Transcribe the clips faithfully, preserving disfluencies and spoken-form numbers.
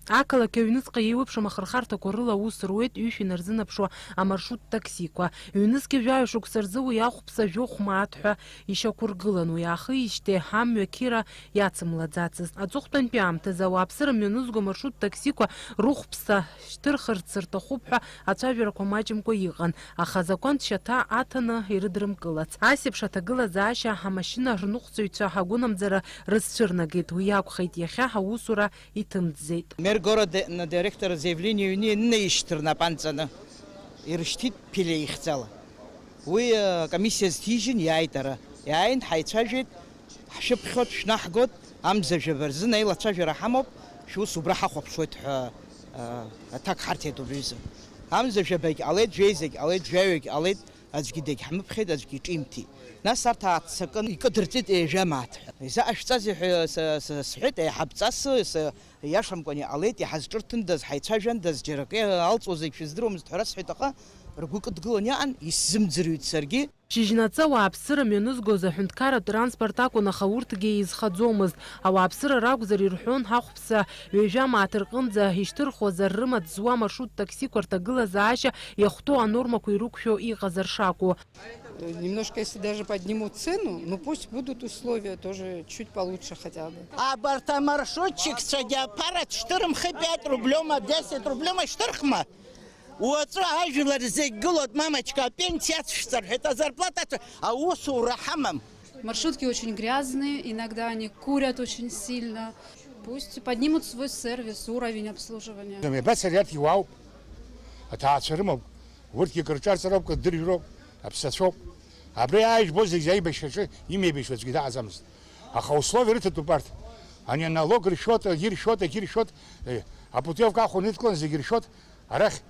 Ақалақь аҩныҵҟа еиуеиԥшым ахырхарҭақәа рыла аус руеит ҩышә инарзынаԥшуа амаршрут таксиқәа. Ҩнызқьи жәаҩа шықәса рзы уи ахәԥса жәохә мааҭ ҳәа ишьақәыргылан, уи аахижьҭеи амҩа қьира иацымлаӡацызт. Аҵыхәтәантәи аамҭазы ауааԥсыра мҩанызго амаршрут таксиқәа рыхәԥса шьҭырхырц рҭахуп ҳәа ацәажәарақәа маҷымкәа иҟан, аха азакәантә шьаҭа аҭаны ирыдрымкылац. Ас еиԥш аҭагылазаашьа амашьына рныҟәцаҩцәа агәынамӡара рызцәырнагеит. Уи акәхеит, иахьа аусура иҭымҵӡеит. Мер города на директора заявление ҩны ианынаишьҭ рнапы анҵаны, ирышьҭит ԥилеихьӡала. Уи, э, комиссиа зҭижьын, иааит ара. Иааин, ҳаицәажәеит, ҳшәыԥхьоит, шәнаҳгоит, амза жәаба рзын аилацәажәара ҳамоуп, шәус убра ҳахәаԥшуеит ҳәа, э, аҭак ҳарҭеит убри азы. Амза жәабагь ҟалеит, жәеизагь ҟалеит, жәаҩагь ҟалеит, аӡәгьы дагьҳмыԥхьеит, аӡәгьы ҿимҭит. Нас арҭ ааццакын, икыдырҵеит ҩажәа мааҭ ҳәа. Изаҟашәҵазеи ҳәа са, са, сҳәеит, еиҳабҵас, са, Иашамкәан иҟалеит, иҳазҿырҭындаз, ҳаицәажәандаз, џьара акы иалҵуа зегь шәыздыруамызт ҳәа расҳәеит, аха ргәы кыдгылан иҟан, исзымӡырҩит саргьы. Шьыжьнаҵы ауааԥсыра мҩанызгоз аҳәынҭқарратә транспорт акәын, аха урҭгьы еизхаӡомызт. Ауааԥсыра ракәзар ирҳәон, ҳахәԥса ҩажәа мааҭ рҟынӡа ишьҭырхуазар, рымаҵ зуа маршрут таксиқәа рҭагылазаашьа иахәҭоу анормақәа ирықәшәо иҟазар шакәу. Немножко, если даже поднимут цену, ну пусть будут условия тоже чуть получше хотя бы. Абарҭ амаршрутчикцәагьы аԥара шьҭырымхи, пять рублёма, десять рублёма шьҭырхма. Уаҵәы ажәлар зегь гылоит, мамочка, апенсиа ацәшәҵа рҳәеит, азарплата ацә-, аусура ҳамам. Маршрутки очень грязные, иногда они курят очень сильно. Пусть поднимут свой сервис, уровень обслуживания. Мҩабацара иарҭ иуаауп, аҭаацәа рымоуп, урҭгьы кырҿарҵароуп, кырдыржәроуп, аԥсацәоуп. Абри ааижәбо зегь аибашьраҿы имеибашьуа аӡәгьы дааӡамызт. Аха условия рыҭатәуп арҭ. Ани аналог ршәоит, агьы ршәоит, агьы ршәоит, э, апутиовка ахәа ныдкыланы зегь ршәоит, арахь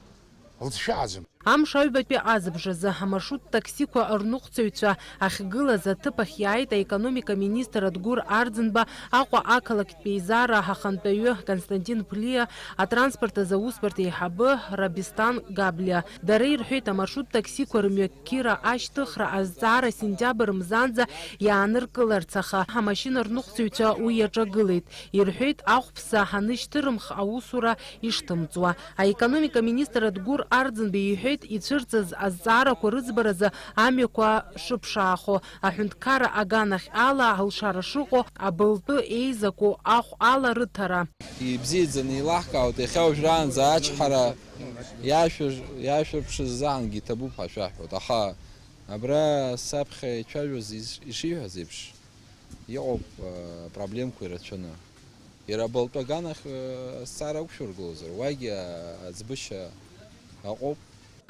лҵшәааӡам. Амш аҩбатәи азыбжазы амаршрут таксиқәа рныҟәцаҩцәа ахьгылаз аҭыԥ ахь иааит аекономика министр Адгәыр Арӡынба, Аҟәа ақалақьтә еизара ахантәаҩы Константин Ԥлиа, атранспорт азы аусбарҭа еиҳабы Рабистан Габлиа. Дара ирҳәеит, амаршрут таксиқәа рымҩа қьира ашьҭыхра азҵаара сентиабр мзанӡа иааныркыларц, аха амашьына рныҟәцаҩцәа уи иаҿагылеит. Ирҳәеит, ахәԥса анышьҭырымх аусура ишҭымҵуа. Аекономика министр Адгәыр Арӡынба иҳәеит, ицәырҵыз азҵаарақәа рыӡбаразы амҩақәа шыԥшаахо, аҳәынҭқарра аганахь ала алшара шыҟоу, абылтәы еизаку ахә ала рыҭара. Ибзиаӡаны еилаҳкаауеит, иахьа уажәраанӡа ачҳара иашәыр-, иашәырԥшыз азыҳәангьы иҭабуп ҳәа шәаҳҳәоит, аха абра саԥхьа ицәажәоз иш-, ишиҳәаз еиԥш, иҟоуп, э, проблемқәа ирацәаны. Иара абылтәы аганахь, э, азҵаара уқәшәыргылозар, уагьы, э, аӡбышьа аҟоуп.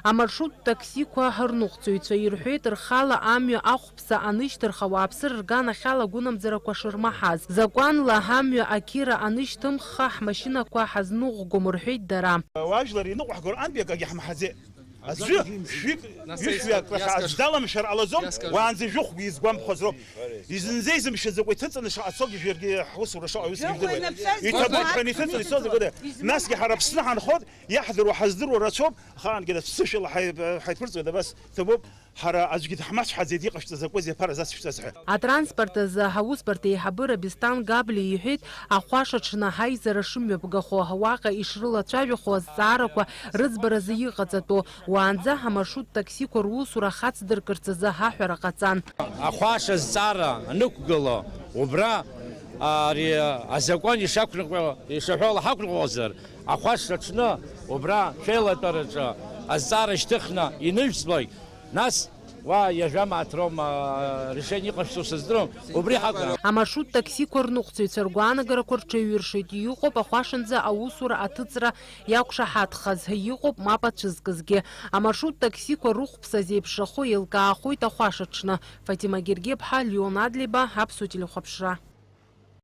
Амаршрут таксиқәа рныҟәцаҩцәа ирҳәеит, рхала амҩа ахәԥса анышьҭырха, ауааԥсыра рганахьала агәынамӡарақәа шырмаҳаз. Закәанла амҩа ақьира анышьҭымхха, ҳмашьынақәа ҳазныҟәгом, рҳәеит дара. Уажәлар иныҟәҳго рҟынтәи акагьы ҳмаҳаӡеит. Аӡәы шәҩык, ҩышәҩык рахь аӡә даламшәар ҟалаӡом, уаанӡа жәохәгьы изгәамԥхаз роуп. Изынӡа изымшьаӡакәа иҭыҵны шаҟа цогьы жәларгьы ҳусура шаҟа аҩызгьы жәдыруеит. Иҭабуп ҳәа иҭыҵны ицоз акәыда. Насгьы ҳара Аԥсны ҳанхоит, иаҳдыруа ҳаздыруа рацәоуп, ахаангьы ацәшәала ҳаи-, ҳаиԥырҵуеит, абас ҭабуп. Ҳара аӡәгьы даҳмацәҳаӡеит, иҟашәҵа закәызеи аԥара зацшәҵаз ҳәа. Атранспорт азы аусбарҭа еиҳабы Рабистан Габлиа иҳәеит, ахәашаҽны ҳаизара шымҩаԥгахо, уаҟа ишрылацәажәахо азҵаарақәа рыӡбаразы иҟаҵатәу, уаанӡа амаршрут таксиқәа русура хацдыркырц азы аҳәара ҟаҵан. Ахәаша зҵаара анықәгыло, убра ари азакәан ишақәныҟәо, ишаҳәо ала ҳақәныҟәозар, ахәаша аҽны убра шәеилатәараҿы азҵаара шьҭыхны иныжәҵлоит. Нас уа ҩажәа мааҭ роума, а, решение иҟашәҵо сыздырам, убри ҳакәын. Амаршрут таксиқәа рныҟәцаҩцәа ргәаанагарақәа рҽеиҩыршеит, иҟоуп ахәашанӡа аусура аҭыҵра иақәшаҳаҭхаз, иҟоуп мап ацәызкызгьы. Амаршрут таксиқәа рыхәԥса зеиԥшрахо еилкаахоит ахәашаҽны. Фатима Гергеԥҳа, Леон Адлеиба, Аԥсуа телехәаԥшра.